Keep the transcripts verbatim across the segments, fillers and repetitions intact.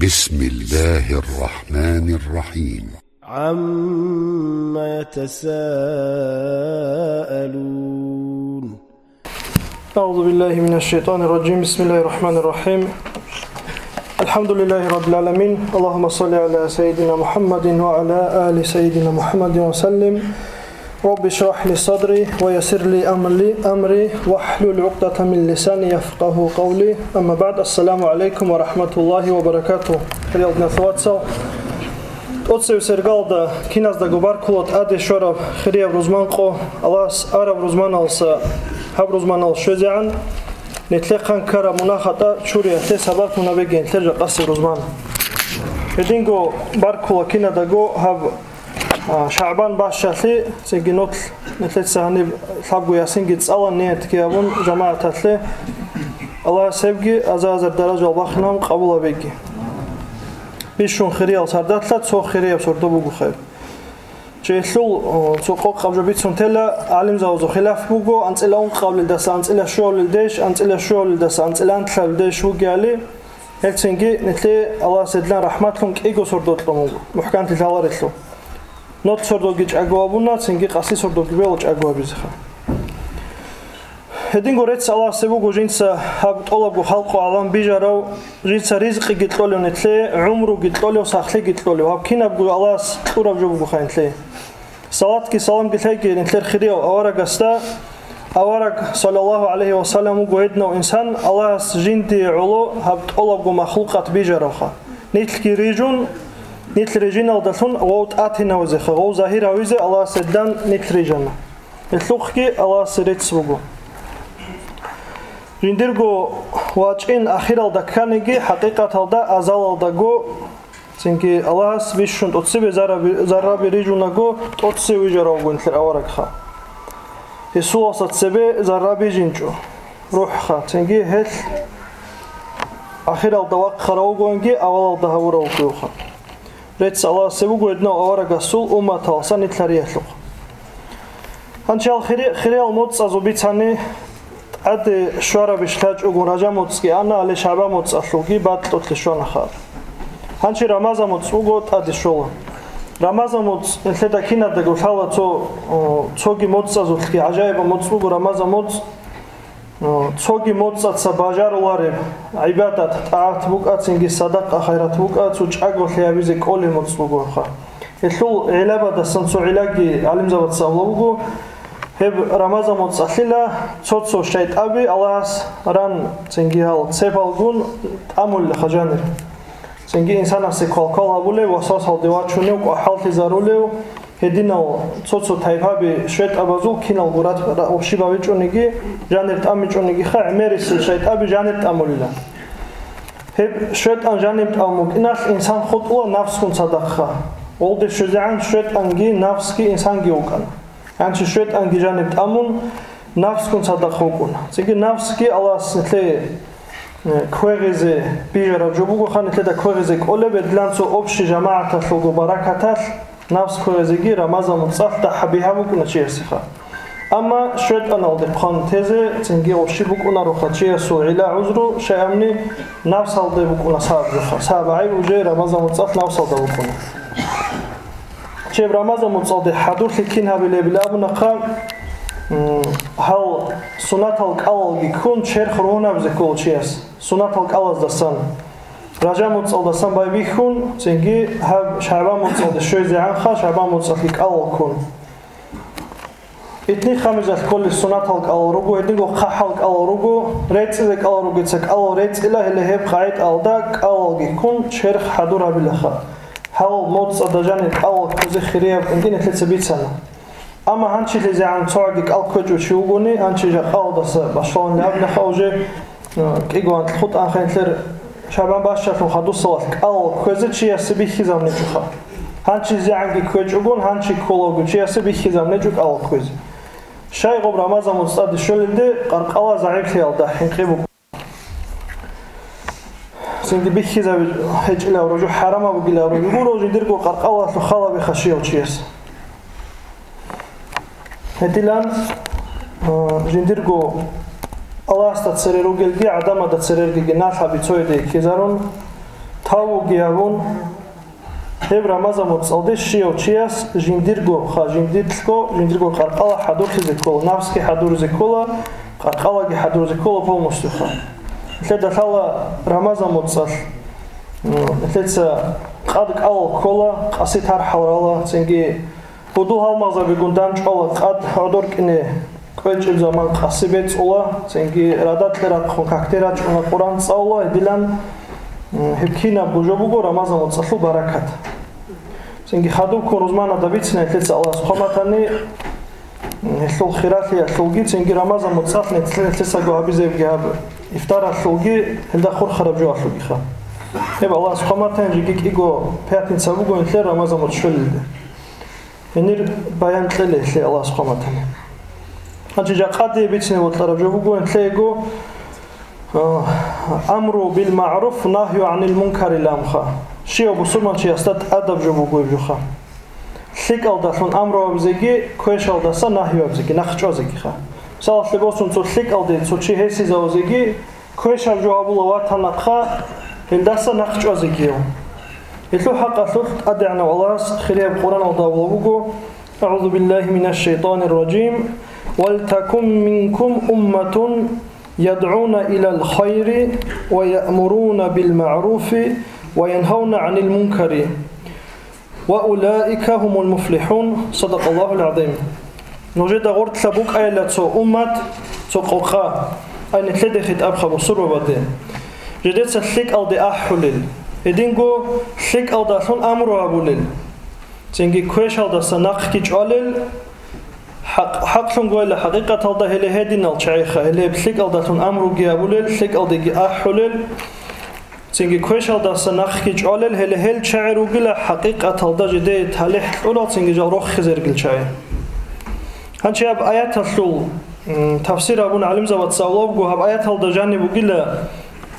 بسم الله الرحمن الرحيم. عم يتساءلون. أعوذ بالله من الشيطان الرجيم. بسم الله الرحمن الرحيم. الحمد لله رب العالمين. اللهم صل على سيدنا محمد وعلى آل سيدنا محمد وسلم. رب اشرح لي صدري ويسر لي أمري، أمري واحلل عقدة من لساني يفقهوا قولي. أما بعد. السلام عليكم ورحمة الله وبركاته. Хириял диналъул вацал, тӀоцеве сергалда киназдаго баркула тӀаде щвараб хирияб рузман къо, Аллагьас араб рузманалса гьаб рузманал щвезегӀан, нилъехъан ккараб мунагь-хатӀа чуриялъе сабаблъун гьабеги нилъер жакъасеб рузман. Гьединго баркула киназдаго гьаб А, ШагӀбан бащалъи, цинги нилъ-, нилъеца гьаниб лъабго ясинги цӀалан ниятги гьабун жамагӀаталъе, Аллагьас гьебги аза-азар даражал бахинан къабул гьабеги. Бищун хириял сардалъа цо хирияб сордо буго хай. Чилъул, о, цо къокъаб жо бицун тела, гӀалимзабазул хилаф буго, анцӀила ункъабилдаса анцӀила щуабилдеш, анцӀила щуабилдаса анцӀила анлъабилдеш вугевали, гьелцинги нилъее Аллагьас гьедлъан рахӀматлъун кӀиго сордо кьун буго, мухӀканлъи лъаларелъул. Нилъ сордоги чӀаго гьабуна, цинги къаси сордоги бегьула чӀаго гьабизеха. Гьединго рецц Аллагьасе буго жинца гьаб тӀолабго халкъу гӀалам бижарав, жинца ризкъиги кьолев нилъее, гӀумруги кьолев, сахлъиги кьолев. Гьаб кинабго Аллагьас кьураб жо бугоха нилъее. Салатги саламги лъеги нилъер хирияв аварагасда, авараг, саллаллагьу гӀалайгьи ва саллам, вуго гьединав инсан, Аллагьас жиндие гӀоло гьаб тӀолабго махлукъат бижаравха. Нилъги рижун, нилъ рижиналдалъун гъов тӀатинавизеха, гъов загьир гьавизе Аллагьас гьедан нилъ рижана. Гьелъухъги Аллагьасе рецц буго. Жиндирго вачӀин ахиралда кканиги, хӀакъикъаталда азалалдаго, цинги Аллагьас бищун тӀоцебе зарраби-, зарраби рижунаго, тӀоцеве вижаравго нилъер аварагха. Гьесуласа цебе зарра бижинчӀо рухӀха, цинги гьелъ ахиралда вахъарав вугониги, авалалда гьавурав вугевха. Рецц Аллагьасе буго гьединав аварагасул умматаласа нилъ гьариялъухъ. Гьанчиял хири-, хириял моцӀазул бицани, тӀаде щварабищ лъачӀого Ражаб моцӀги ана, гьале ШагӀбан моцӀалъулги бакьулъе щванаха. Гьанчи Рамазан моцӀ буго тӀаде щола. Рамазан моцӀ нилъеда киназдаго лъала цо, о, цоги моцӀазулъги гӀажаибаб моцӀ буго Рамазан моцӀ. Цоги моцӀаца бажарулареб гӀибадат-тӀагӀат букӀа, цинги садакъа-хайрат букӀа, цо чӀаголъи гьабизе кӀолеб моцӀ бугоха. Гьелъул гӀилабадасан цо гӀилаги гӀалимзабаца абула буго, гьеб Рамазан моцӀалъила цо-цо шайтӀаби Аллагьас ран, цинги гьал цебалгун тӀамулелха жанир. Цинги инсанасе квалквал гьабулев, васвасалде вачунев, кӀвахӀаллъизарулев, гьединал цо-цо тайпаби шайтӀабазул киналго рат-, ра-, общий бавичӀониги, жанир тӀамичӀонигиха, гӀемерисел шайтӀаби жанир тӀамулила. Гьеб шайтӀан жаниб тӀамун букӀиналъ инсан хутӀула нафсгун цадахъха. Гъолде щвезегӀан шайтӀанги нафсги инсанги вукӀана. Гьанчи шайтӀанги жаниб тӀамун, нафсгун цадахъ вукӀуна. Цинги нафсги Аллагьас нилъее, э, квегъизе бижараб жо бугоха, нилъеда квегъизе кӀолеб, гьедилан цо общий жамагӀаталъулго баракаталъ нафс квегъизеги Рамазан моцӀалъ дагьаб бигьа букӀуна чиясеха. Амма шайтӀаналде хъван тезе цинги общий букӀунароха чиясул гӀилла-гӀузру, щайабни нафсалде букӀуна сабаб жоха. Сабаб гӀайиб уже Рамазан моцӀалъ нафсалда букӀуна. Чеб Рамазан моцӀалде хӀадурлъи кин гьабилеб абунахъа, м, гьал сунатал кӀалалги ккун черх ругьунабизе ккола чияс, сунатал кӀалаздасан. Ражаб моцӀалдасан байбихьун, цинги гьаб ШагӀбан моцӀалде щвезегӀанха, ШагӀбан моцӀалъги кӀалал ккун. Итни-хамизалъ кколел сунатал кӀалал руго, гьединго хъахӀал кӀалал руго, рецӀизе кӀалал ругеца кӀалал рецӀила, гьеле гьеб къагӀидаялда кӀалалги ккун черх хӀадур гьабилаха. Гьал моцӀалда жанир кӀалал кквезе хирияб кӀудин нилъеца бицана. Амма гьанчилъизегӀан цогӀаги кӀал кквечӀев чи вугони, гьанчи жакъаялдаса башалан абунаха уже, э, кӀиго анкьа хутӀанха нилъер ШагӀбан бащалъун хадусалалъ кӀалал кквезе чиясе бихьизаб нечӀоха. ГьанчизегӀанги кквечӀогон, гьанчи кколавго чиясе бихьизаб нечӀо кӀалал кквезе. Щай гъоб Рамазан моцӀ тӀаде щолелде къаркъала загӀиплъиялда хӀинкъи букӀун. Цинги бихьизаби гьечӀилав ружу, хӀарамаб бугилав ружу гуро жиндирго къаркъалалъул халаби хашияв чияс. Гьедилан, а, жиндирго Аллагьасда цере ругелги, гӀадамазда церергиги налъаби цояде ккезарун, тавуги гьабун, гьеб Рамазан моцӀалде щияв чияс жиндирго ха, жиндирго, жиндирго къаркъала хӀадурлъизе ккола, нафсги хӀадуризе ккола, къаркъалаги хӀадуризе ккола полностью ха. Нилъеда лъала Рамазан моцӀалъ, м, нилъеца къад кӀалал ккола, къаси тархӀал рала, цинги гьудул-гьалмагъзабигун дандчӀвала къад гӀодор кӀине кӀвечӀеб заман къаси бецӀула, цинги радакье рахъун какде рачӀуна Къуран цӀалула, гьедилан, м, гьеб кинабго жо буго Рамазан моцӀалъул баракат. Цинги хадубккун рузманада бицина нилъеца Аллагьас хъван батани, м, гьелъул хиралъиялъулги, цинги Рамазан моцӀалъ нилъ-, нилъецаго гьабизеги гьаб ифтаралъулги, гьелда хурхараб жоялъулгиха. Гьеб Аллагьас хъван батани, жеги кӀиго пятница буго нилъер Рамазан моцӀ щвелелде. Гьенир баян кьела гьелъе Аллагьас хъван батани. Гьанже жакъа дие бицине бокьараб жо буго гьелъего, а, амру бил магӀруф, нагью гӀанил мункарил амха. Щияв бусурманчиясда тӀадаб жо буго гьеб жоха. ЛъикӀалдалъун амру гьабизеги, квешалдаса нагью гьабизеги, нахъ чӀвазегиха. Мисалалъе босун, цо лъикӀалде цо чи гьесизавазеги, квешаб жо гьабула ватанахъа, гьелдаса нахъ чӀвазегияв. Гьелъул хӀакъалъулъ ТӀадегӀанав Аллагьас хирияб Къураналда абулаб буго: «أعوذ بالله من الشيطان الرجيم. ولتكن منكم أمة يدعون إلى الخير ويأمرون بالمعروف وينهون عن المنكر». «Ва улаика гьумул муфлихӀун». Садакъаллагьул гӀазим. Нужеда гъорлъа букӀайила цо уммат, цо къокъа, ай нилъеде хитӀабха бусурбабаде. Жидеца лъикӀалде ахӀулел, гьединго лъикӀалдалъун амру гьабулел, цинги квешалдаса нахъги чӀвалел, хӀакъ-, хӀакълъун гойила хӀакъикъаталда гьеле гьединал чагӀиха, гьеле гьеб лъикӀалдалъун амруги гьабулел, лъикӀалдеги ахӀулел, цинги квешалдаса нахъги чӀвалел, гьеле гьел чагӀи ругила хӀакъикъаталда жидее талихӀ кьурал, цинги жал рохизе ругел чагӀи. Гьанчи гьаб аяталъул, м, тафсир гьабун гӀалимзабаца абулабго, гьаб аяталда жаниб бугила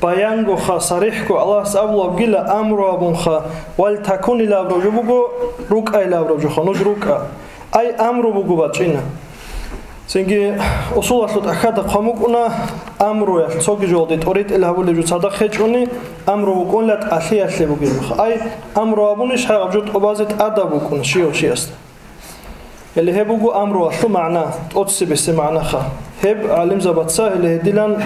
баянгоха, сарихӀго Аллагьас абулабгила амру гьабунха, вал такунила абураб жо буго, рукӀайила абураб жоха, нуж рукӀа. Ай амру буго бачӀина. Цинги усулалъул тӀахьада хъван букӀуна, амруялъ цоги жоялде тӀоритӀел гьабулеб жо цадахъ гьечӀони, амру букӀунила тӀалъиялъе бугебха. Ай амру абунищ гьаб жо тӀубазе тӀадаб букӀуна щияв чиясда. Гьеле гьеб буго амруялъул магӀна, тӀоцебесеб магӀнаха. Гьеб гӀалимзабаца гьеле гьедилан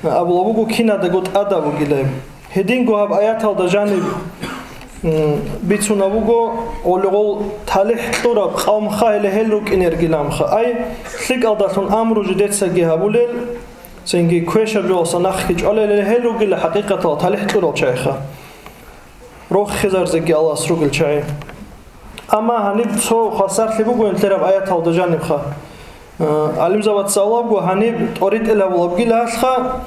абулаб буго, кинадаго тӀадаб бугила гьеб. Гьединго гьаб аяталда жаниб, м, бицунаб буго, гъолгъол талихӀ кьураб къавмха, гьеле гьел рукӀине ругиламха. Ай, лъикӀалдалъун амру жидецаги гьабулел, цинги квешаб жоялса нахъги чӀвалел, гьеле гьел ругила хӀакъикъатал талихӀ кьурал чагӀиха, рохизарзеги Аллагьас ругел чагӀи. Амма гьаниб цо хвасарлъи буго нилъер гьаб аяталда жанибха. Э, гӀалимзабаца абулабго, гьаниб тӀоритӀел гьабулабгила гьалха,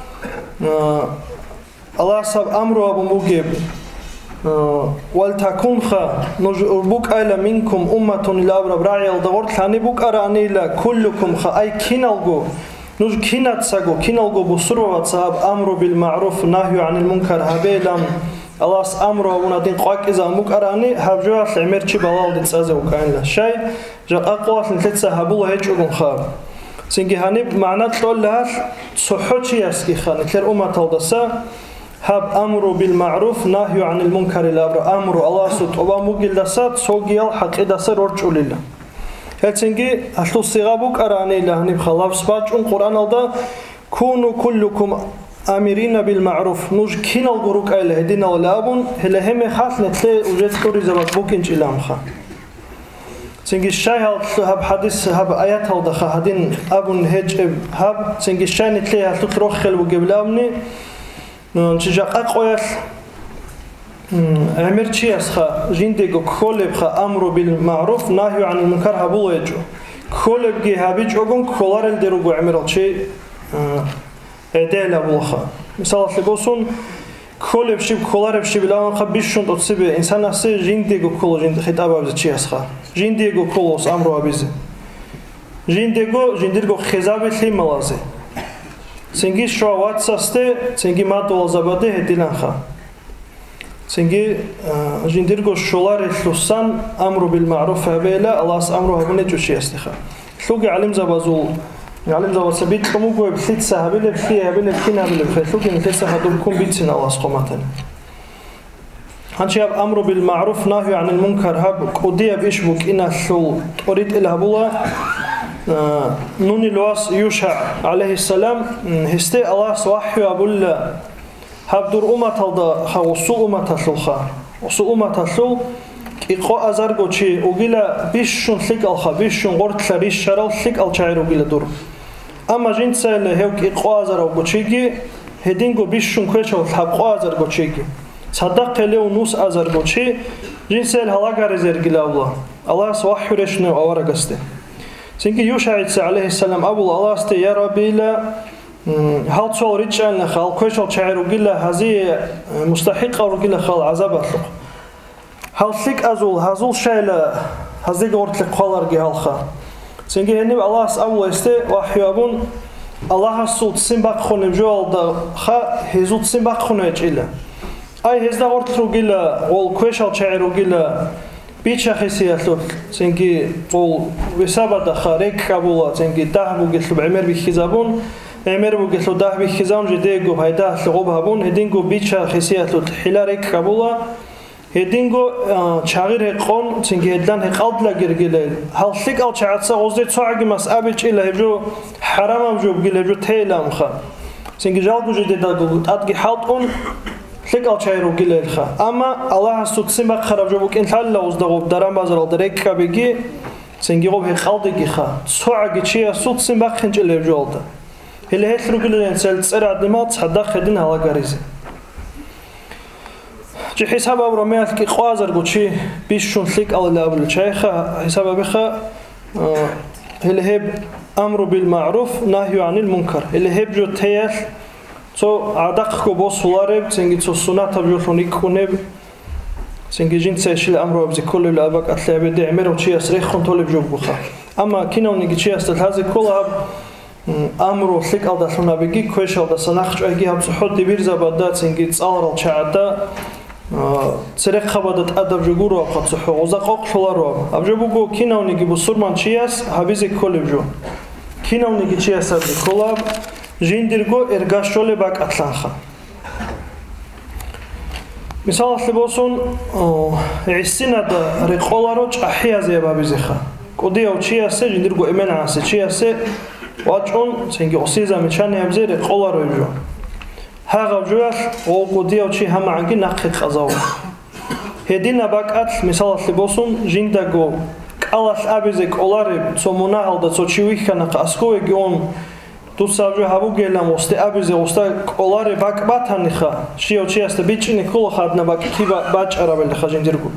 э, Аллагьас гьаб амру гьабун бугеб, э, «Вал такунха», нуж букӀайла, «минкум умматун» илабураб рагӀиялда гъорлъ гьаниб букӀаранила, «куллукумха», ай киналго, нуж кинацаго, киналго бусурбабаца гьаб амру бил магӀруф, нагью гӀанил мункар гьабейилан, Аллагьас амру гьабун гьадин къвакӀизабун букӀарани, гьаб жоялъ гӀемер чи балагьалде цӀазе вукӀанила. Щай? Жакъа къоялъ нилъеца гьабула гьечӀогунха. Цинги гьаниб магӀна кьолила гьалъ, цохӀо чиясгиха нилъер умматалдаса гьаб амру бил магӀруф, нагью гӀанил мункарил абра амру Аллагьасул тӀубан бугелдаса цогиял хӀакъидаса рорчӀулила. Гьелцинги гьалъул сигъа букӀаранила гьанибха лафз бачӀун Къуръаналда: «Куну куллукум амирина бил магӀруф», нуж киналго рукӀайла гьединалла абун, гьеле гьеб мехалъ нилъее уже кьуризабаз букӀинчӀиламха. Цинги щай гьал-, гьаб хӀадис, гьаб аяталдаха гьадин абун гьечӀеб гьаб, цинги щай нилъее гьалъулъ рохел бугебилавни, м, чи жакъа къоялъ, м, гӀемер чиясха жиндего кколебха амру бил магӀруф, нагью гӀанил мункар гьабула гьечӀо. Кколебги гьабичӀогун кколарелде руго гӀемерал чи, м, гӀедел абулаха. Мисалалъе босун, кколеб щиб, кколареб щиб илаванха бищун тӀоцебе инсанасе жиндиего ккола жинди хитӀаб гьабизе чиясха. Жиндиего ккола ус амру гьабизе. Жиндиего, жиндирго хезаби лъималазе. Цинги щва вацасде, цинги мадугьалзабаде гьедиланха. Цинги, а, жиндирго щоларелъусан амру бил магӀруф гьабейла, Аллагьас амру гьабунечӀо чиясдеха. Лъуги гӀалимзабазул, гӀалимзабаца бикьун буго гьеб лъица гьабилеб, лъие гьабилеб, кин гьабилеб, хелъуги нилъеца гьадурккун бицина Аллагьас хъван батани. Гьанчи гьаб амру бил магӀруф, нагью гӀанил мункар гьаб кӀудияб иш букӀиналъул тӀоритӀел гьабула, а, Нунил вас ЮшагӀ, гӀалайгьиссалам, м, гьесде Аллагьас вахӀю гьабула, гьаб дур умматалда ха, гъусул умматалъулха. Гъусул умматалъул кӀикъо азарго чи угила бищун лъикӀалха, бищун гъорлъа рищарал лъикӀал чагӀи ругила дур. Амма жинцайила гьев кӀикъо азарго чиги, гьединго бищун квешав лъабкъо азарго чиги, цадахъ гьелев нус азарго чи, жинцайила гьалагаризе ругила абула, Аллагьас вахӀю рещтӀунев аварагасде. Цинги ЮшагӀица, гӀалайгьиссалам, абула Аллагьасде: «Я Раббила, м, гьал цоял ричӀчӀайилаха, гьал квешал чагӀи ругила, гьазие, э, мустахӀикъал ругилаха гьал гӀазабалъухъ. Гьал лъикӀазул, гьазул щайила гьазиги гъорлъе хъваларги гьалха». Цинги гьениб Аллагьас абула гьесде вахӀю абун, Аллагьасул ццин бахъунеб жоялдаха гьезул ццин бахъун гьечӀила. Ай, гьезда гъорлъ ругила, гъол квешал чагӀи ругила, бича-хисиялъулъ, цинги гъол висабадаха рекӀкӀ абула, цинги дагь бугелъул гӀемер бихьизабун, гӀемер бугелъул дагь бихьизабун, жидеего пайдалъе гъоб гьабун, гьединго бича-хисиялъулъ хӀила рекӀкӀ абула, гьединго, а, чагъир гьекъон, цинги гьедлъан гьекъалдилаги ругила. Гьал лъикӀал чагӀаца гъозде цогӀаги мас абичӀила гьеб жо хӀарамаб жо бугила, гьеб жо тейилаанха. Цинги жалго жидедаго тӀадги хӀалтӀун, лъикӀал чагӀи ругилаилха. Амма Аллагьасул ццин бахъараб жо букӀин лъалила гъозда гъоб даран-базаралда рекӀкӀабиги, цинги гъоб гьекъалдигиха, цогӀаги чиясул ццин бахъинчӀила гьеб жоялда. Гьеле гьелъ ругила гьенцайила цӀер гӀадимал цадахъ гьедин гьалагаризе. Чи хӀисаб абураб мехалъ кӀикъоазарго чи бищун лъикӀалила абулел чагӀиха, хӀисаб абиха, а, гьеле гьеб амру бил магӀруф, нагью гӀанил мункар. Гьеле гьеб жо теялъ цо гӀадахъго босулареб, цинги цо сунатаб жолъун рикӀкӀунеб, цинги жинца ишила амру абизе кколеб абакӀалъе абиде гӀемерав чияс рехун толеб жо бугоха. Амма кинавниги чиясда лъазе ккола гьаб, м, амру лъикӀалдалъун абиги, квешалдаса нахъчӀвайги гьаб цохӀо дибирзабада, цинги цӀаларал чагӀада, а, церехъабада тӀадаб жо гуро абха цохӀо, гъоза къокълъуларо аб. Аб жо буго кинавниги бусурман чияс гьабизе кколеб жо. Кинавниги чияс гьабизе ккола аб, жиндирго эрга щолеб бакӀалъанха. Мисалалъе босун, о, гӀисинада рекъоларо чӀахӀиязе гьабизеха. КӀудияв чиясе, жиндирго эмен гӀаси чиясе вачӀун, цинги гъосие замечаниябзе рекъоларо гьеб жо. Гьагъаб жоялъ гъов кӀудияв чи гьамагӀанги нахъе къазавун. Гьединаб бакӀалъ, мисалалъе босун, жиндаго кӀалалъ абизе кӀолареб цо мунагьалда цо чи вихьанаха аскӀовеги ун, дуца гьаб жо гьабугейилан гъосде абизе, гъосда кӀолареб бакӀ батаниха, щияв чиясда бичӀчӀине ккола гьадинаб бакӀ киб бачӀарабилиха жиндирго.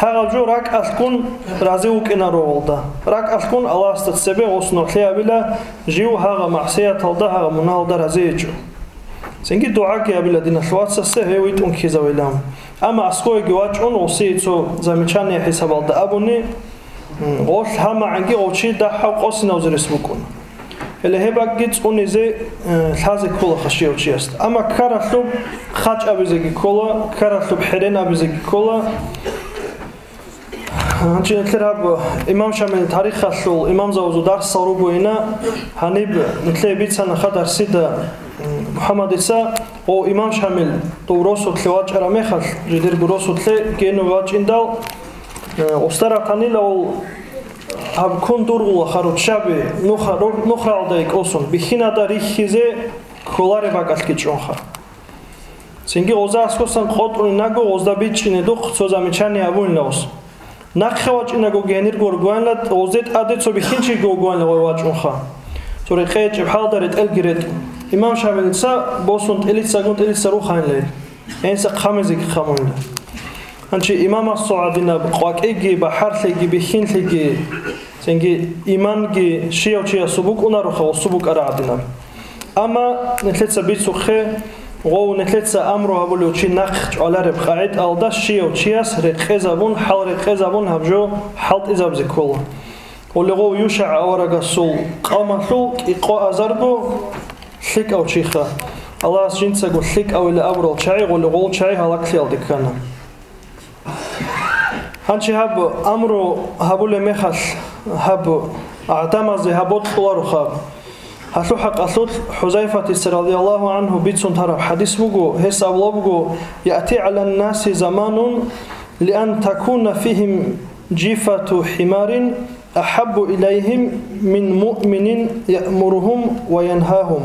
Гьагъаб жо ракӀалъгун рази вукӀинаро гъолда. РакӀалъгун Аллагьасда цебе гъос нугӀлъи абила, жив гьагъа магӀсияталда, гьагъа мунагьалда рази гьечӀо. Цинги дугӀаги абила диналъ вацасе, гьев витӀун ккезавилан. Амма аскӀовеги вачӀун, гъосие цо замечание хӀисабалда абуни, м, гъолъ гьамагӀанги гъов чи дагьав къосинавзе рес букӀуна. Гьеле гьеб бакӀги цӀунизе, э, лъазе ккола хашияв чиясда. Амма ккаралъуб хъачӀ абизеги ккола, ккаралъуб хӀерен абизеги ккола. Гьанже нилъер гьаб имам Шамил тарихалъул имамзабазул дарсал ругойина, гьаниб нилъее бицана ха дарсида, м, МухӀаммадица, о, имам Шамил, дов росулъе вачӀараб мехалъ, жидерго росулъе генив вачӀиндал, э, устар ратанилавул гьаб ккун дургъула ха руччаби, нуха-, рур-, нухралда икӀосун, бихьинада рихьизе кколареб бакӀалъги чӀунха. Цинги гъоза аскосан къотӀунин наго, гъозда бичӀчӀине духъ цо замечание гьабунила гъос. Нахъе вачӀинагоги гьенир гургуанила, гъозде тӀаде цо бихьинчиги вугуанила гъой вачӀунха. Цо рекъечӀеб хӀалда ретӀелги ретӀун. Имам Шамилица босун тӀилицагун тӀилица рухайнила гьел. Гьенса хъамизеги хъамунила. Гьанчи имамасул гӀадинаб къвакӀиги, бахӀарлъиги, бихьинлъиги, цинги иманги щияв чиясул букӀунароха, гъосул букӀараб гӀадинаб. Амма нилъеца бицухъе, гъов нилъеца амру гьабулев чи нахъ чӀвалареб къагӀидаялда щияв чияс рекъезабун, хӀал рекъезабун гьаб жо хӀалтӀизабизе ккола. Гъоле гъов ЮшагӀ аварагасул къавмалъул кӀикъоазарго лъикӀав чиха. Аллагьас жинцаго лъикӀавила абурал чагӀи гъоле гъол чагӀи гьалаклъиялде ккана. Гьанчи гьаб амру гьабулеб мехалъ, гьаб гӀадамазе гьаб бокьуларо хаб. Алъул хӀакъалъулъ ХӀузайфатица радияллагьу гӀангьу бицун тараб хӀадис буго, гьес абула буго: «Яти гӀалан-наси заманун, лиан такуна фигьим жифату хӀимарин ахӀаббу илайгьим мин муъминин яъмуругьум ва янгьагьум».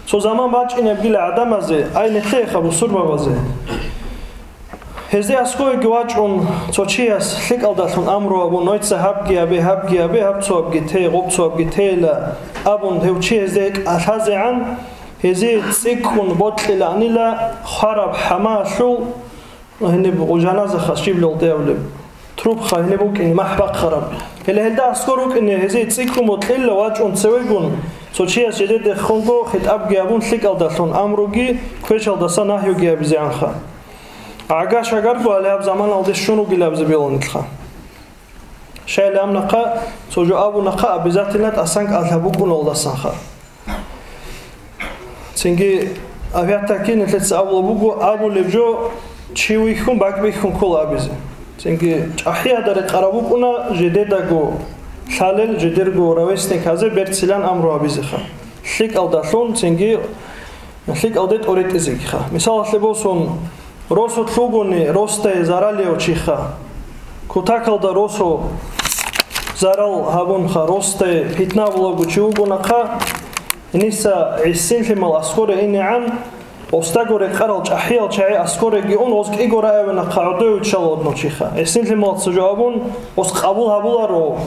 Цо заман бачӀинебгила гӀадамазе, ай, нилъееха бусурбабазе. Гьезде аскӀовеги вачӀун, цо чияс лъикӀалдалъун амру абун, нойца гьабги абе, гьабги абе, гьаб цоабги те, гъоб цоабги тейила абун, гьев чи гьезде кӀалъазегӀан, гьезие цӀикӀкӀун бокьилаанила хвараб хӀамаялъул, гьениб жаназаха щиб лелде абулеб, трубха гьениб букӀине, махӀ бахъараб. Гьеле гьелда аскӀор рукӀине гьезие цӀикӀкӀун бокьилила вачӀун цевегун, цо чияс жидедехунго хитӀабги абун, лъикӀалдалъун амруги, квешалдаса нагьюги абизегӀанха. Гьагар-шагарго гьале гьаб заманалде щун ругилабизе беланилха. Щайилан нахъа, цо жо абунахъа, обязательно тӀасан кӀалъа букӀуналдасанха. Цинги, опять-таки, нилъеца абула буго, абулеб жо чи вихьун, бакӀ бихьун ккола абизе. Цинги, чӀахӀияда рекъараб букӀуна жидедаго лъалел, жидерго ровесниказе берцилан амру гьабизеха. ЛъикӀалдалъун, цинги, лъикӀалде тӀоритӀизегиха. Мисалалъе босун, росулъ вугони, росдае заралияв чиха. Кутакалда росу зарал гьабунха, росдае питна булаго чи вугонахъа, гьениса гӀисинлъимал аскоре инегӀан, осдаго рекъарал чӀахӀиял чагӀи аскореги ун, оз кӀиго раявинахъа гӀодове виччала однав чиха. ГӀисинлъималца жо абун, оз къабул гьабуларо.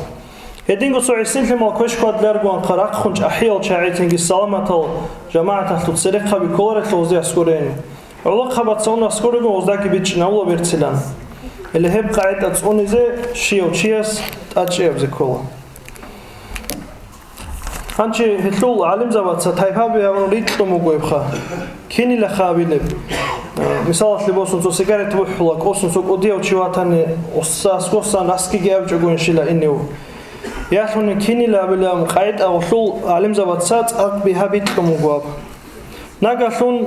Гьединго цо гӀисинлъимал квеш хьвадлъаргуанха рахъун чӀахӀиял чагӀи, цинги саламатал жамагӀаталъул церехъаби кколарелъул гьезие аскорейин. ГӀолохъабаца ун аскорего гъоздаги бичӀчӀинавула берцилан. Гьеле гьеб къагӀида цӀунизе щияв чияс тӀадчӀиябзе ккола. Гьанчи гьелъул гӀалимзабаца тайпаби гьабун рикьун бугоебха. Кинила хабилеб? Э, мисалалъе босун, цо сигарет бухӀула, кӀосун цо кӀудияв чи ватани, осса аскосан раскиги абичӀого иншила инев. Ялъуни кинила абилан къагӀида гьелъул гӀалимзабаца цӀакъ бигьа бикьун буго аб. Нагагьлъун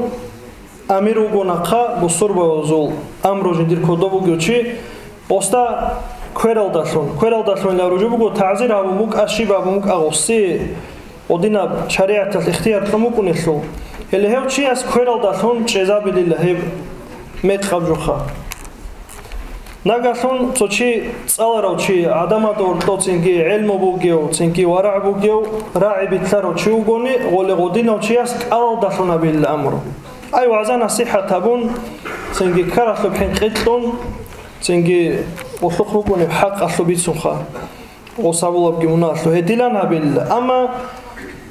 амир вугонахъа бусурбабазул амру жиндир кодоб бугев чи, осда квералдалъун, квералдалъунила ружу буго, тагӀзир гьабун букӀа, щиб гьабун букӀа гъосие, гъодинаб шаригӀаталъ ихтияр кьун букӀунелъул. Гьеле гьев чияс квералдалъун чӀезабилила гьеб мекъаб жуха. Нагагьлъун цо чи цӀаларав чи, гӀадамазда гьоркьов цинги гӀелму бугев, цинги варагӀ бугев, рагӀи битӀарав чи вугони, гъоле гъодинав чияс кӀалалдалъун гьабила амру. Ай, вагӀза-насихӀат гьабун, цинги ккаралъуб хӀинкъи кьун, цинги гъолъухъ букӀунеб хӀакъалъуб бицунха. Гъос гьабулабги мунагьалъу гьедилан гьабилла. Амма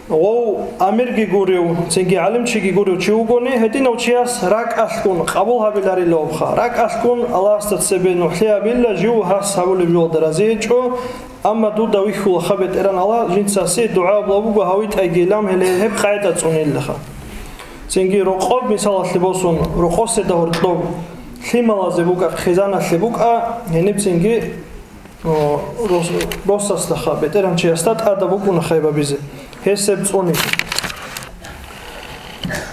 гъов амирги гурев, цинги гӀалимчиги гурев чи вугони, гьединав чияс ракӀалъгун къабул гьабиларилавха. РакӀалъгун Аллагьасда цебе нугӀлъи гьабилла, жив гьас гьабулеб жолда рази гьечӀо, амма дуда вихьулаха БетӀергьан Аллагь, жинцасе дугӀа абула буго гьавитӀайгилан, гьеле гьеб къагӀида цӀунилаха. Цинги рокъоб, мисалалъе босун, рокъоседа гьоркьоб лъималазе букӀа, хъизаналъе букӀа, гьениб цинги О, рос-, росасдаха, бетӀергьанчиясда тӀада букӀуна хайбабизе. Гьесеб цӀуни.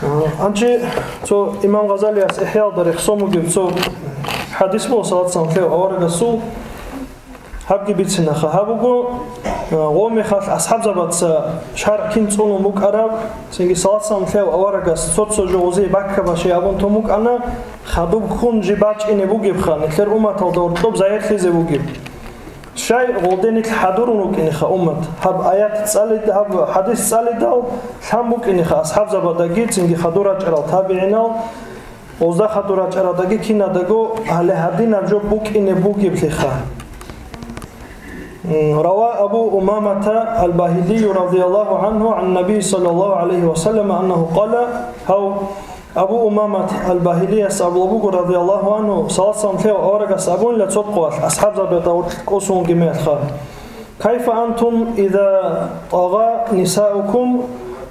О, гьанчи цо имам Гъазалияс ИхӀяалда рехсон бугеб цо хӀадис буго, салат-салам лъев аварагасул, гьабги бицинаха. Гьаб буго, о, гъо мехалъ асхӀабзабаца шаргӀ кин цӀунун букӀараб, цинги салат-салам лъев аварагас цо-цо жо гъозие баккабашей абун тун букӀана, хадуб ккун жиб бачӀине бугебха, нилъер умматалда гьоркьоб загьирлъизе бугеб. Щай гъолде нилъ хӀадурун рукӀинеха, уммат? Гьаб аят цӀалид-, гьаб хӀадис цӀалидал лъан букӀинеха асхӀабзабадаги, цинги хадур рачӀарал табигӀинал, гъозда хадур рачӀарадаги кинадаго гьале гьадинаб жо букӀине бугеблъиха. М, рава Абу Умамата Ал-Багьилию радияллагьу гӀангьу гӀан Наби саллаллагьу гӀалайгьи ва саллама аннагьу къала, гьав Абу Умамат Ал-Багьилияс абула буго, радияллагьу гӀангьу, салат-салам лъев аварагас абунила цо къоялъ, асхӀабзабазда гьоркьоб кӀосун вугеб мехалъха: «Кайфа антум иза тӀагъа нисаукум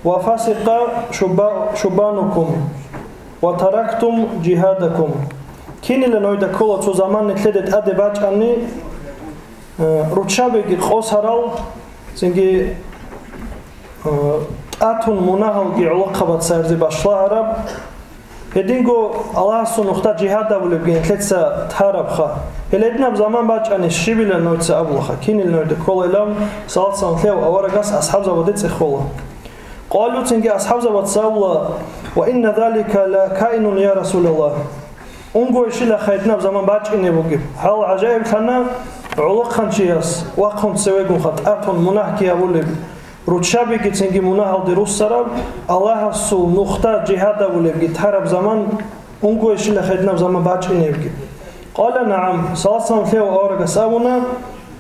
ва фасикъа шуба-, шубанукум ва тарактум жигьадакум?» Кинила нойда ккола цо заман нилъеде тӀаде бачӀани, э, руччабиги къосарал, цинги, э, тӀатун мунагьалги гӀолохъабаца гьарзе башлагьараб, гьединго Аллагьасул нухда жигьад абулебги нилъеца тарабха. Гьеле гьединаб заман бачӀани щибила нойца абулаха, кинил нойда кколайилан, салат-салам лъев аварагас асхӀабзабаде цӀехола. Къалу, цинги асхӀабзабаца абула: «Ва инна залика ла каинун, я Расулаллагь». Унго ишила хайднаб заман бачӀине бугеб. Гьал гӀажаиблъана гӀолохъанчияс вахъун цевегунха тӀатун мунагьги гьабулеб, руччабиги цинги мунагьалде руссараб, Аллагьасул нухда жигьад гьабулебги тараб заман унго ишила хайднаб заман бачӀинебги. Къала: «НагӀам». Салат-салам лъев аварагас абуна: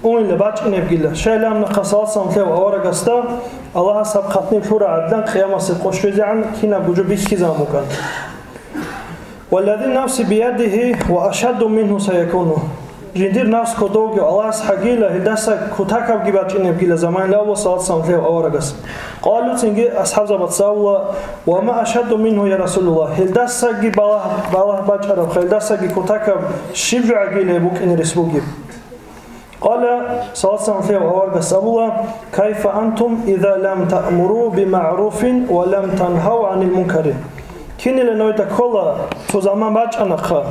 «Унила бачӀинебгила». Щайилан нахъа салат-салам лъев аварагасда Аллагьас гьаб хъатниб лъура гӀадлан къиямасеб къо щвезегӀан кинабго жо бихьизабун букӀана. «Валлади нафси биядихи ва ашадду мингьу саякуну». Жиндир нафс кодовги Аллагьас хӀагила, гьелдаса кутакабги бачӀинебгила заманила абула салат-салам лъев аварагас. Къалу, цинги асхӀабзабаца абула: «Ва ма ашадду мингьу, я Расулаллагь», гьелдасаги балагь, балагь бачӀараб, гьелдасаги кутакаб щиб жо гӀагила гьеб букӀине рес бугеб? Къала, салат-салам лъев аварагас абула: «Кайфа антум иза лам таъмуру бимагӀруфин ва лам тангьав гӀанил мункари?» Кинила нойда ккола, цо заман бачӀанахъа,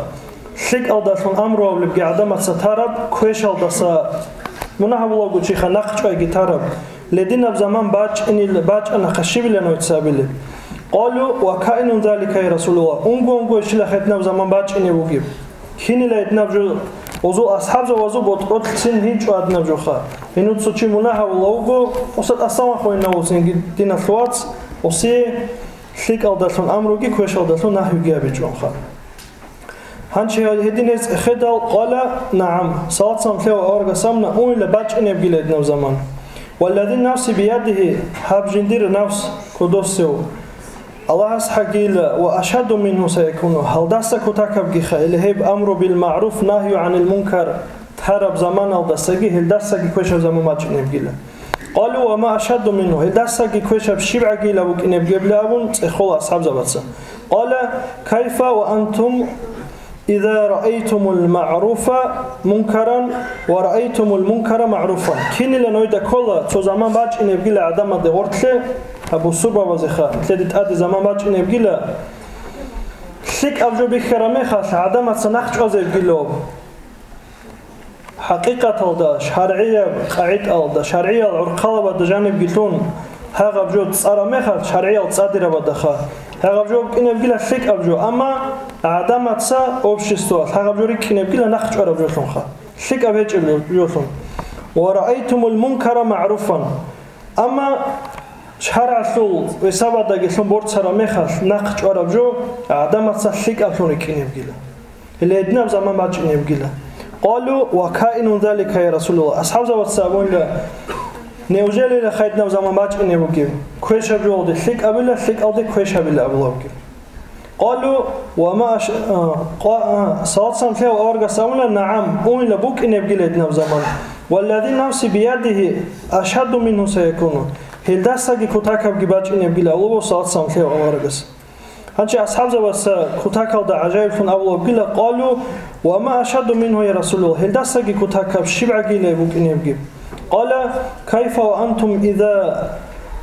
лъикӀалдалъун амру гьабулебги гӀадамаца тараб квешалдаса, мунагь гьабулаго чиха нахъчӀвайги тараб, гьединаб заман бачӀинил-, бачӀанахъа щибила нойца абилеб? Къалу: «Ва каинун залика, я Расулаллагь», унго-унго ишила хӀетнаб заман бачӀине бугеб. Кинила гьединаб жо, гьезул асхӀабзабазул ботӀролъцин гьинчӀо гьадинаб жоха. Гьенив цо чи мунагь гьабула вуго, уса тӀасан вахъуна вуссинги диналъ вац, усе лъикӀалдалъун амруги квешалдалъун нагьюги гьабичӀунха. Гьанчи гьедин гьез цӀехедал, къала: «НагӀам». Салат-салам лъев аварагас абуна, унила бачӀинебгила гьединаб заман. «Валлади нафси биядихи», гьаб жиндир нафс кодосев Аллагьас хӀагила, «ва ашадду мингьу саякуну», гьалдаса кутакабгиха, или гьеб амру бил магӀруф, нагью гӀанил мункар тараб заманалдасаги гьелдасаги квешаб заман бачӀинебгила. Къалу: «Ва ма ашадду мингьу», гьелдасаги квешаб щиб гӀагила букӀинебгебли абун цӀехола асхӀабзабаца. Къала: «Кайфа ва антум иза раайтумул магӀруфа мункаран ва раайтумул мункара магӀруфан». Кинила нойда ккола, цо заман бачӀинебгила гӀадамалде гъортлъе, гьаб бусурбабазеха, нилъеде тӀаде заман бачӀинебгила, лъикӀаб жо бихьараб мехалъ гӀадамаца нахъчӀвазебгило. ХӀакъикъаталда, шаргӀияб къагӀидалда, шаргӀиял гӀурхъалабада жанибги лъун, гьагъаб жо цӀараб мехалъ, шаргӀиял цӀадирабадаха, гьагъаб жо букӀинебгила лъикӀаб жо, амма гӀадамаца, обществоялъ гьагъаб жо рикӀкӀинебгила нахъчӀвараб жолъунха, лъикӀаб гьечӀеб жолъун. «Ва раайтумул мункара магӀруфан». Амма шаргӀалъул гӀисабадаги лъун борцараб мехалъ нахъчӀвараб жо гӀадамаца лъикӀаблъун рикӀкӀинебгила. Гьеле гьединаб заман бачӀинебгила. Къалу: «Ва каинун залика, я Расулаллагь». АсхӀабзабаца абунила: «Неужели гьединаб заман бачӀине бугеб? Квешаб жоялде лъикӀабила, лъикӀалде квешабила», абула бугеб. Къалу: «Ва ма аш-, а, къа-, а», салат-салам лъев аварагас абуна: «НагӀам, унила букӀинебгила гьединаб заман. Валлади нафси биядихи ашадду мингьу саякуну». Гьелдасаги кутакабги бачӀинебгила абула салат-салам лъев аварагас. Гьанчи асхӀабзабаца кутакалда гӀажаиблъун абулебгила, къалу: «Ва ма ашадду мингьу, я Расулаллагь», гьелдасаги кутакаб щиб гӀагилай букӀинебги. Къала: «Кайфа ва антум иза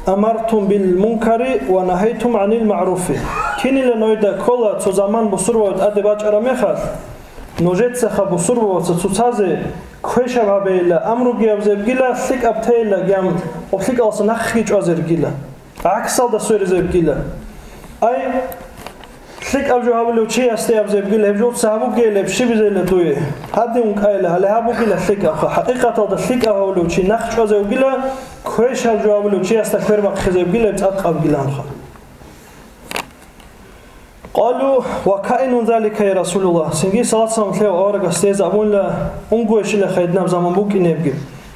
амартум бил мункари ва нагьайтум гӀанил магӀруфи?» Кинила нойда ккола, цо заман бусурбабаз тӀаде бачӀараб мехалъ, нужецаха бусурбабаца цоцазе квешаб гьабейила, амруги гьабзебгила, лъикӀаб тейила гьеб, лъикӀалдаса нахъги чӀвазергила. ГӀаксалда сверизебгила. Ай, лъикӀаб жо гьабулев чиясде абзебгила, гьеб жолца гьабугейилеб, щибизейила дуе? Гьадин ункъайила, гьале гьабугила лъикӀабха. ХӀакъикъаталда лъикӀаб гьавулев чи нахъ чӀвазевгила, квешаб жо гьавулев чиясда квер бахъизебгила, гьеб цӀакъ абгиланха. Къалу: «Ва каинун залика, я Расулаллагь». Цинги салат-салам лъев аварагас гьез абунила, унгойщила гьединаб заман букӀинебги.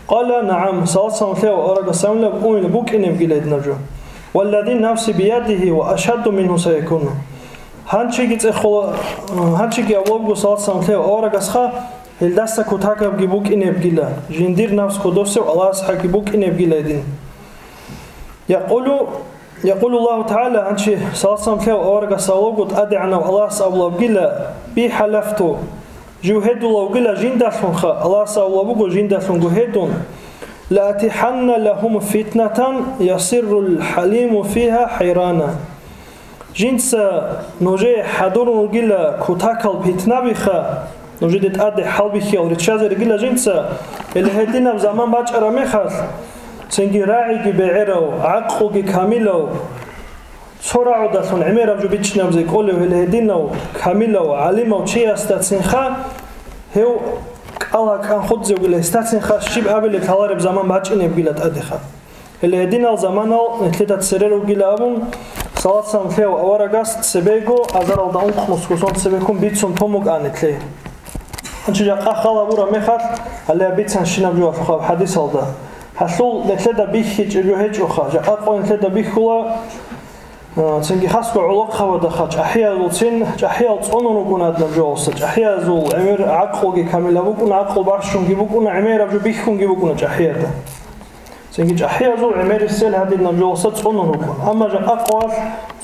Къала: «НагӀам». Салат-салам лъев аварагас абунила, уйла букӀинебгила гьединаб жо. «Валлади нафси биядихи ва ашадду мингьу саякуну». Гьанчиги цӀехола, гьанчиги абулебго салат-салам лъев аварагасха, гьелдаса кутакабги букӀинебгила, жиндир нафс кодосев Аллагьас хӀаги букӀинебгила гьедин. Якъулу, якъулу Аллагьу ТагӀала, гьанчи салат-салам лъев аварагас абулебго, ТӀадегӀанав Аллагьас абулебгила: «Би хӀалафту», жив гьедулевгила жиндалъунха, Аллагьас абулеб буго жиндалъунго гьедун: «Лаатиханна лагьум фитнатан ясиррул хӀалиму фигьа хӀайрана». Жинца нужее хӀадурун ругила кутакал питнабиха, нужеде тӀаде хӀалбихьиял риччазе ругила жинца, гьеле гьединаб заман бачӀараб мехалъ, Цинги рагӀиги бегӀерав, гӀакълуги камилав, цо рагӀудалъун гӀемераб жо бичӀчӀинабизе кӀолев гьеле гьединав, камилав, гӀалимав чиясдацинха гьев кӀал-гьакӀан худзе вугила, гьесдацинха щиб абилеб лъалареб заман бачӀинеб бугила тӀадеха. Гьеле гьединал заманал нилъеда цере ругила абун, салат-салам лъеяв аварагас цебего азаралда ункънусго сон цебеккун бицун тун букӀана нилъее. Гьанчи жакъа хал гьабураб мехалъ, гьале бицанщинаб жо гьаб хадисалда. Гьалъул нилъеда бихьичӀеб жо гьечӀоха, жакъа къо нилъеда бихьула, а, цинги хасго гӀолохъабадаха, чӀахӀиязулцин, чӀахӀиял цӀунун ругонадлъаб жоялса, чӀахӀиязул гӀемер гӀакълуги камилаб букӀуна, гӀакълу барщунги букӀуна, гӀемераб жо бихьунги букӀуна чӀахӀиязда. Цинги чӀахӀиязул гӀемерисел гьадинаб жоялса цӀунун рукӀун. Амма жакъа къоялъ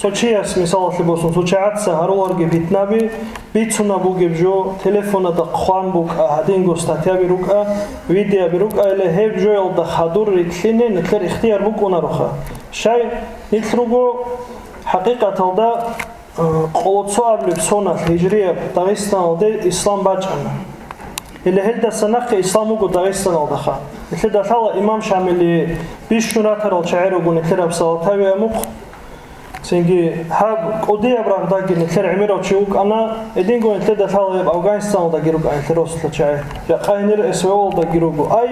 цо чияс, мисалалъе босун, цо чагӀаца гьаруларги питнаби, бицунаб бугеб жо, телефонада хъван букӀа, гьадинго статьяби рукӀа, видеоби рукӀа, или гьеб жоялда хадур рилълъине нилъер ихтияр букӀунароха. Щай, нилъ руго хӀакъикъаталда Къоло цо абулеб соналъ гьижрияб Дагъистаналде ислам бачӀана. Гьеле гьелдаса нахъе ислам вуго Дагъистаналдаха. Нилъеда лъала имам Шамили бищун ратарал чагӀи руго нилъераб Салатавияб мухъ. Цинги гьаб кӀудияб рагъдаги нилъер гӀемерав чи вукӀана, гьединго нилъеда лъала гьеб Афганистаналдаги рукӀана нилъер росулъа чагӀи. Жакъа гьенир СВО-алдаги руго. Ай,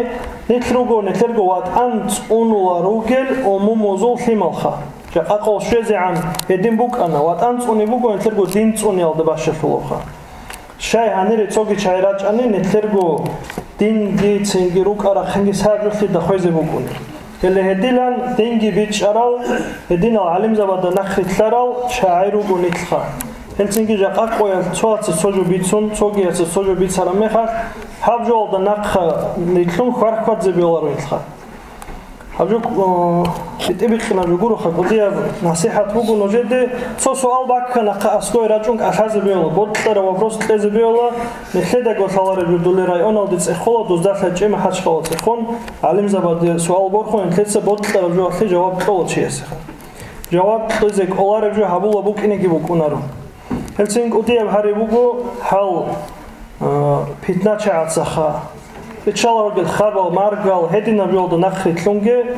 нилъ руго нилъерго ватӀан цӀунула ругел умумузул лъималха. Жакъа къо щвезегӀан гьедин букӀана, ватӀан цӀуни буго, нилъерго дин цӀуниялда бащалъулаха. Щай гьанире цоги чагӀи рачӀани, нилъерго динги цинги рукӀа-рахъинги сагӀжулъида хвезе букӀуни. Гьеле гьедилан динги бичӀчӀарал, гьединал гӀалимзабада нахърилълъарал чагӀи руго нилъха. Гьелцинги жакъа къоялъ цояца цо жо бицун, цогияца цо жо бицараб мехалъ, гьаб жоялда нахъа рилълъун хьвар-хьвадзе бегьуларо нилъха. Гьаб жо, э, тӀибитӀинаб жо гуроха, кӀудияб насихӀат буго нужеде. Цо суал баккана, хъа аскӀове рачӀун кӀалъазе бегьула, бокьараб вопрос кьезе бегьула, нилъедаго лъалареб жо дуле районалде цӀехола, доздалъа ЧӀемахӀачхъала цӀехун, гӀалимзабаде суал борхун, нилъеца бокьараб жоялъе жаваб кьола чиясеха. Жаваб кьезе кӀолареб жо гьабула букӀинеги букӀунаро. Гьелцин кӀудияб гьари буго гьал, а, питначагӀацаха. Иччалал ругел хабал, маргал, гьединаб жолда нахърилълъунге,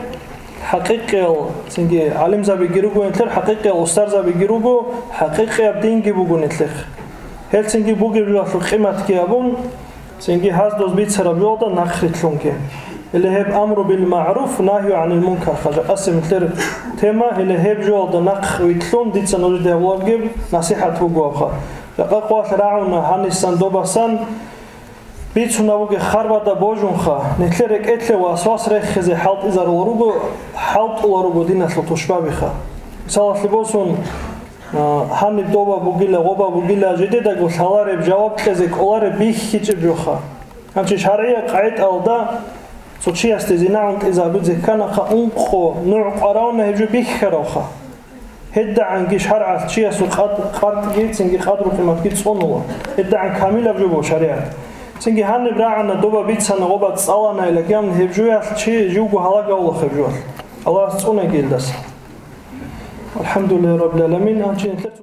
хӀакъикъиял, цинги гӀалимзабиги руго нилъер, хӀакъикъиял устарзабиги руго, хӀакъикъияб динги буго нилъехъ. Гьелцинги бугеб жоялъул къиматги абун, цинги гьаздоз бицараб жолда нахърилълъунге. Или гьеб амру бил магӀруф, нагью гӀанил мункар, хажа Къасим, нилъер тема, или гьеб жоялда нахъ вилълъун, дица нужеде гьабулеб насихӀат буго абха. Жакъа къоялъ рагӀуна гьанисан добасан, бицунаб бугеб харбада божунха, нилъер рекӀелъе васвас рехизе хӀалтӀизарулел руго, хӀалтӀулел руго диналъул тушбабиха. Мисалалъе босун, А, гьаниб доба бугила, гъоба бугила, жидедаго лъалареб, жаваб кьезе кӀолареб бихьичӀеб жоха. Гьанчи шаргӀияб къагӀидалда цо чиясде зина гӀунтӀизабизе кканахъа ункъо нугӀ къваравна гьеб жо бихьаравха. ГьедагӀанги шаргӀалъ чиясул къад-, къадруги, цинги къадру-къиматги цӀунула. ГьедагӀан камилаб жо буго шаригӀат. Цинги гьаниб рагӀана, доба бицана, гъоба цӀалана, илагьун гьеб жоялъ чи живго гьалагавулаха гьеб жоялъ. Аллагьас цӀунаги илдаса. АлхӀамдулиллагьи раббил гӀаламин. Гьанчи нилъер